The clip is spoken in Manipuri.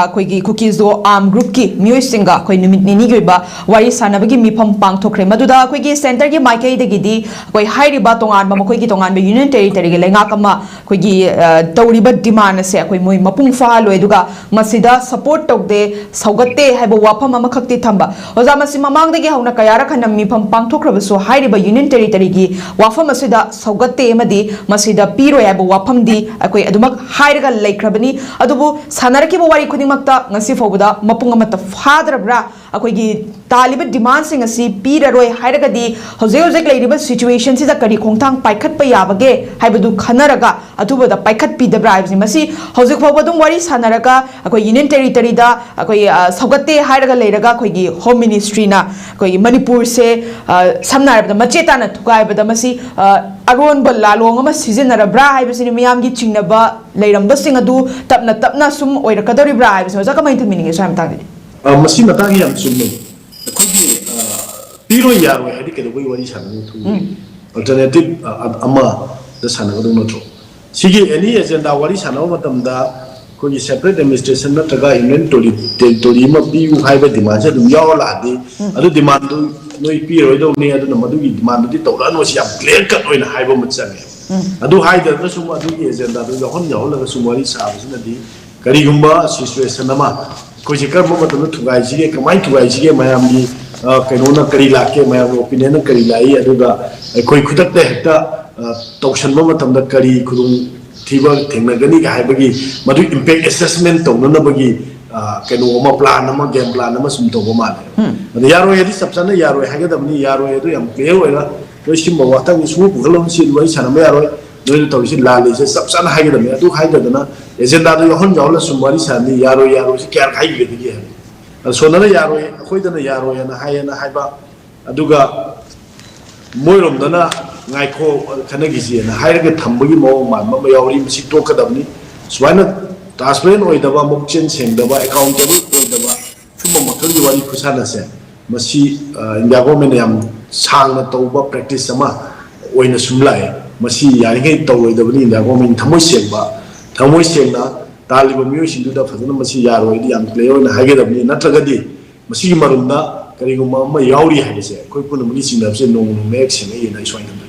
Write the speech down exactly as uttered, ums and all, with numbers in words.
ꯑꯩꯈꯣꯏꯒꯤ ꯀꯨꯀꯤꯖꯣ ꯑꯥꯔꯝ ꯒ꯭ꯔꯨꯞꯀꯤ ꯃꯤꯑꯣꯏꯁꯤꯡꯒ ꯑꯩꯈꯣꯏ ꯅꯨꯃꯤꯠ ꯅꯤꯅꯤꯒꯤ ꯑꯣꯏꯕ ꯋꯥꯔꯤ ꯁꯥꯟꯅꯕꯒꯤ ꯃꯤꯐꯝ ꯄꯥꯡꯊꯣꯛꯈ꯭ꯔꯦ꯫ ꯃꯗꯨꯗ ꯑꯩꯈꯣꯏꯒꯤ ꯁꯦꯟꯇꯔꯒꯤ ꯃꯥꯏꯀꯩꯗꯒꯤꯗꯤ ꯑꯩꯈꯣꯏ ꯍꯥꯏꯔꯤꯕ ꯇꯣꯉꯥꯟꯕ ꯃꯈꯣꯏꯒꯤ ꯇꯣꯉꯥꯟꯕ ꯌꯨꯅꯤꯌꯟ ꯇꯦꯔꯤꯇꯣꯔꯤꯒꯤ ꯂꯩꯉꯥꯛ ꯑꯃ ꯑꯩꯈꯣꯏꯒꯤ ꯇꯧꯔꯤꯕ ꯗꯤꯃꯥꯟ ꯑꯁꯦ ꯑꯩꯈꯣꯏ ꯃꯣꯏ ꯃꯄꯨꯡ ꯐꯥꯍꯜꯂꯣꯏ, ꯑꯗꯨꯒ ꯃꯁꯤꯗ ꯁꯄꯣꯔꯠ ꯇꯧꯗꯦ, ꯁꯧꯒꯠꯇꯦ ꯍꯥꯏꯕ ꯋꯥꯐꯝ ꯑꯃꯈꯛꯇꯤ ꯊꯝꯕ꯫ ꯑꯣꯖꯥ, ꯃꯁꯤ ꯃꯃꯥꯡꯗꯒꯤ ꯍꯧꯅ ꯀꯌꯥꯔꯛ ꯍꯟꯅ ꯃꯤꯐꯝ ꯄꯥꯡꯊꯣꯛꯈ꯭ꯔꯕꯁꯨ ꯍꯥꯏꯔꯤꯕ ꯌꯨꯅꯤꯌꯟ ꯇꯦꯔꯤꯇꯣꯔꯤꯒꯤ ꯋꯥꯐꯝ ꯑꯁꯤꯗ ꯁꯧꯒꯠꯇꯦ ꯑꯃꯗꯤ ꯃꯁꯤꯗ ꯄꯤꯔꯣꯏ ꯍꯥꯏꯕ ꯋꯥꯐꯝꯗꯤ ꯑꯩꯈꯣꯏ ꯑꯗꯨꯃꯛ ꯍꯥꯏꯔꯒ ꯂꯩꯈ꯭ꯔꯕꯅꯤ꯫ ꯑꯗꯨꯕꯨ ꯁꯥꯟꯅꯔꯛꯈꯤꯕ ꯋꯥꯔꯤ ꯈꯨꯗꯤꯡꯃꯛꯇ ꯉꯁꯤ ꯐꯥꯎꯕꯗ ꯃꯄꯨꯡ ꯑꯃꯠꯇ ꯐꯥꯗ꯭ꯔꯕ꯭ꯔꯥ? ꯑꯩꯈꯣꯏꯒꯤ ꯇꯥꯜꯂꯤꯕ ꯗꯤꯃꯥꯟꯁꯤꯡ ꯑꯁꯤ ꯄꯤꯔꯔꯣꯏ ꯍꯥꯏꯔꯒꯗꯤ ꯍꯧꯖꯤꯛ ꯍꯧꯖꯤꯛ ꯂꯩꯔꯤꯕ ꯁꯤꯆꯨꯋꯦꯁꯟꯁꯤꯗ ꯀꯔꯤ ꯈꯣꯡꯊꯥꯡ ꯄꯥꯏꯈꯠꯄ ꯌꯥꯕꯒꯦ ꯍꯥꯏꯕꯗꯨ ꯈꯟꯅꯔꯒ ꯑꯊꯨꯕꯗ ꯄꯥꯏꯈꯠꯄꯤꯗꯕ꯭ꯔꯥ ꯍꯥꯏꯕꯁꯤ, ꯃꯁꯤ ꯍꯧꯖꯤꯛ ꯐꯥꯎꯕ ꯑꯗꯨꯝ ꯋꯥꯔꯤ ꯁꯥꯟꯅꯔꯒ ꯑꯩꯈꯣꯏ ꯌꯨꯅꯤꯌꯟ ꯇꯦꯔꯤꯇꯣꯔꯤꯗ ꯑꯩꯈꯣꯏ ꯁꯧꯒꯠꯇꯦ ꯍꯥꯏꯔꯒ ꯂꯩꯔꯒ ꯑꯩꯈꯣꯏꯒꯤ ꯍꯣꯝ ꯃꯤꯅꯤꯁꯇ꯭ꯔꯤꯅ ꯑꯩꯈꯣꯏꯒꯤ ꯃꯅꯤꯄꯨꯔꯁꯦ ꯁꯝꯅ ꯍꯥꯏꯔꯕꯗ ꯃꯆꯦ ꯇꯥꯅ ꯊꯨꯒꯥꯏꯕꯗ ꯃꯁꯤ ꯑꯔꯣꯟꯕ ꯂꯥꯂꯣꯡ ꯑꯃ ꯁꯤꯖꯤꯟꯅꯔꯕ꯭ꯔꯥ ꯍꯥꯏꯕꯁꯤꯅꯤ꯫ ꯃꯤꯌꯥꯝꯒꯤ ꯆꯤꯡꯅꯕ ꯂꯩꯔꯝꯕꯁꯤꯡ ꯑꯗꯨ ꯇꯞꯅ ꯇꯞꯅ ꯁꯨꯝ ꯑꯣꯏꯔꯛꯀꯗꯧꯔꯤꯕ꯭ꯔꯥ ꯍꯥꯏꯕꯁꯤꯅꯤ꯫ ꯑꯣꯖꯥ, ꯀꯃꯥꯏꯅ ꯊꯝꯕꯤꯅꯤꯡꯉꯤ ꯁ꯭ꯋꯥꯏ ꯃꯇꯥꯡꯗꯗꯤ? ꯑ, ꯃꯁꯤ ꯃꯇꯥꯡ ꯌꯥꯝ ꯆꯨꯝꯃꯦ꯫ ꯑꯩꯈꯣꯏꯒꯤ, ꯑ, ꯄꯤꯔꯣꯏ ꯌꯥꯔꯣꯏ ꯍꯥꯏꯗꯤ ꯀꯩꯗꯧꯕꯩ ꯋꯥꯔꯤ ꯁꯥꯟꯅꯅꯤ? ꯑꯩꯈꯣꯏꯒꯤ ꯑꯜꯇꯔꯅꯦꯇꯤꯞ, ꯑ, ꯑ, ꯑꯃꯗ ꯁꯥꯟꯅꯒꯗꯧ ꯅꯠꯇ꯭ꯔꯣ? ꯁꯤꯒꯤ ꯑꯦꯅꯤ ꯑꯦꯖꯦꯟꯗꯥ ꯋꯥꯔꯤ ꯁꯥꯟꯅꯕ ꯃꯇꯝꯗ ꯑꯩꯈꯣꯏꯒꯤ ꯁꯦꯄꯔꯦꯠ ꯑꯦꯗꯃꯤꯅꯤꯁꯇ꯭ꯔꯦꯁꯟ ꯅꯠꯇ꯭ꯔꯒ ꯌꯨꯅꯤꯌꯟ ꯇꯦꯔꯤꯇꯣꯔꯤ ꯑꯃ ꯄꯤꯌꯨ ꯍꯥꯏꯕ ꯗꯤꯃꯥꯟꯁꯦ ꯑꯗꯨꯝ ꯌꯥꯎꯔ ꯂꯥꯛꯑꯗꯤ, ꯑꯗꯨ ꯗꯤꯃꯥꯟꯗꯨ ꯅꯣꯏ ꯄꯤꯔꯣꯏꯗꯧꯅꯤ, ꯑꯗꯨꯅ ꯃꯗꯨꯒꯤ ꯗꯤꯃꯥꯟꯗꯨꯗꯤ ꯇꯧꯔꯛꯑꯅꯨ, ꯁꯤ ꯌꯥꯝ ꯀ꯭ꯂꯤꯌꯔ ꯀꯠ ꯑꯣꯏꯅ ꯍꯥꯏꯕ ꯑꯃ ꯆꯪꯉꯦ꯫ ꯑꯗꯨ ꯍꯥꯏꯗ꯭ꯔꯒꯁꯨ ꯑꯗꯨꯒꯤ ꯑꯦꯖꯦꯟꯗꯥꯗꯨ ꯌꯥꯎꯍꯟ ꯌꯥꯎꯍꯜꯂꯒ ꯁꯨꯝ ꯋꯥꯔꯤ ꯁꯥꯕꯁꯤꯅꯗꯤ ꯀꯔꯤꯒꯨꯝꯕ ꯁꯤꯆꯨꯋꯦꯁꯟ ꯑꯃ ꯑꯩꯈꯣꯏꯁꯦ ꯀꯔꯝꯕ ꯃꯇꯝꯗ ꯊꯨꯒꯥꯏꯁꯤꯒꯦ, ꯀꯃꯥꯏꯅ ꯊꯨꯒꯥꯏꯁꯤꯒꯦ, ꯃꯌꯥꯝꯒꯤ, ꯑ, ꯀꯩꯅꯣꯅ ꯀꯔꯤ ꯂꯥꯛꯀꯦ, ꯃꯌꯥꯝꯒꯤ ꯑꯣꯄꯤꯅꯤꯌꯟꯅ ꯀꯔꯤ ꯂꯥꯛꯏ, ꯑꯗꯨꯒ ꯑꯩꯈꯣꯏ ꯈꯨꯗꯛꯇ ꯍꯦꯛꯇ, ꯑ, ꯇꯧꯁꯟꯕ ꯃꯇꯝꯗ ꯀꯔꯤ ꯈꯨꯗꯣꯡ ꯊꯤꯕ ꯊꯦꯡꯅꯒꯅꯤꯒ ꯍꯥꯏꯕꯒꯤ ꯃꯗꯨ ꯏꯝꯄꯦꯛ ꯑꯦꯁꯦꯁꯃꯦꯟ ꯇꯧꯅꯅꯕꯒꯤ, ꯑ, ꯀꯩꯅꯣ ꯑꯃ, ꯄ꯭ꯂꯥꯟ ꯑꯃ, ꯒꯦꯝ ꯄ꯭ꯂꯥꯟ ꯑꯃ ꯁꯨꯝ ꯇꯧꯕ ꯃꯥꯜꯂꯦ꯫ ꯑꯗ ꯌꯥꯔꯣꯏ ꯍꯥꯏꯗꯤ ꯆꯞ ꯆꯥꯅ ꯌꯥꯔꯣꯏ ꯍꯥꯏꯒꯗꯕꯅꯤ, ꯌꯥꯔꯣꯏ ꯑꯗꯨ ꯌꯥꯝ ꯀ꯭ꯂꯤꯌꯥꯔ ꯑꯣꯏꯅ ꯅꯣꯏ ꯁꯤꯒꯨꯝꯕ ꯋꯥꯊꯪ ꯁꯨꯝ ꯄꯨꯈꯠꯂꯒ ꯁꯤ ꯋꯥꯔꯤ ꯁꯥꯟꯅꯕ ꯌꯥꯔꯣꯏ, ꯅꯣꯏꯅ ꯇꯧꯔꯤꯁꯤ ꯂꯥꯜꯂꯤꯁꯦ ꯆꯞ ꯆꯥꯅ ꯍꯥꯏꯒꯗꯕꯅꯤ꯫ ꯑꯗꯨ ꯍꯥꯏꯗꯗꯅ ꯑꯦꯖꯦꯟꯗꯥꯗꯣ ꯌꯥꯎꯍꯟ ꯌꯥꯎꯍꯜꯂ ꯁꯨꯝ ꯋꯥꯔꯤ ꯁꯥꯟꯅꯤ, ꯌꯥꯔꯣꯏ ꯌꯥꯔꯣꯏꯁꯤ ꯀꯌꯥꯔꯛ ꯍꯥꯏꯈꯤꯒꯗꯒꯦ ꯍꯥꯏꯕ꯫ ꯑꯗ ꯁꯣꯟꯅꯅ ꯌꯥꯔꯣꯏ, ꯑꯩꯈꯣꯏꯗꯅ ꯌꯥꯔꯣꯏꯅ ꯍꯥꯏꯌꯦꯅ ꯍꯥꯏꯕ, ꯑꯗꯨꯒ ꯃꯣꯏꯔꯣꯝꯗꯅ ꯉꯥꯏꯈꯣ ꯈꯟꯅꯈꯤꯁꯦꯅ ꯍꯥꯏꯔꯒ ꯊꯝꯕꯒꯤ ꯃꯑꯣꯡ ꯃꯥꯟꯕ ꯑꯃ ꯌꯥꯎꯔꯤ꯫ ꯃꯁꯤ ꯇꯣꯛꯀꯗꯕꯅꯤ꯫ ꯁꯨꯃꯥꯏꯅ ꯇ꯭ꯔꯥꯟꯁꯄꯦꯔꯦꯟ ꯑꯣꯏꯗꯕ, ꯃꯕꯨꯛꯆꯦꯜ ꯁꯦꯡꯗꯕ, ꯑꯦꯀꯥꯎꯟꯇꯦꯕꯜ ꯑꯣꯏꯗꯕ ꯁꯨꯝꯕ ꯃꯈꯜꯒꯤ ꯋꯥꯔꯤ ꯈꯨꯁꯥꯟꯅꯁꯦ, ꯃꯁꯤ, ꯑ, ꯏꯟꯗꯤꯌꯥ ꯒꯣꯔꯃꯦꯟꯅ ꯌꯥꯝ ꯁꯥꯡꯅ ꯇꯧꯕ ꯄ꯭ꯔꯦꯛꯇꯤꯁ ꯑꯃ ꯑꯣꯏꯅ ꯁꯨꯝ ꯂꯥꯛꯑꯦ꯫ ꯃꯁꯤ ꯌꯥꯔꯤꯉꯩ ꯇꯧꯔꯣꯏꯗꯕꯅꯤ꯫ ꯏꯟꯗꯤꯌꯥ ꯒꯣꯔꯃꯦꯟ ꯊꯃꯣꯏ ꯁꯦꯡꯕ, ꯊꯃꯣꯏ ꯁꯦꯡꯅ ꯇꯥꯜꯂꯤꯕ ꯃꯤꯑꯣꯏꯁꯤꯡꯗꯨꯗ ꯐꯖꯅ ꯃꯁꯤ ꯌꯥꯔꯣꯏꯗꯤ ꯌꯥꯝ ꯀ꯭ꯂꯤꯌꯥꯔ ꯑꯣꯏꯅ ꯍꯥꯏꯒꯗꯕꯅꯤ꯫ ꯅꯠꯇ꯭ꯔꯒꯗꯤ ꯃꯁꯤꯒꯤ ꯃꯔꯨꯝꯗ ꯀꯔꯤꯒꯨꯝꯕ ꯑꯃ ꯌꯥꯎꯔꯤ ꯍꯥꯏꯕꯁꯦ ꯑꯩꯈꯣꯏ ꯄꯨꯝꯅꯃꯛꯀꯤ ꯆꯤꯡꯅꯕꯁꯦ ꯅꯣꯡꯃ ꯅꯣꯡꯃ ꯍꯦꯛ ꯁꯦꯡꯉꯛꯏꯅ ꯑꯩ ꯁ꯭ꯋꯥꯏꯗ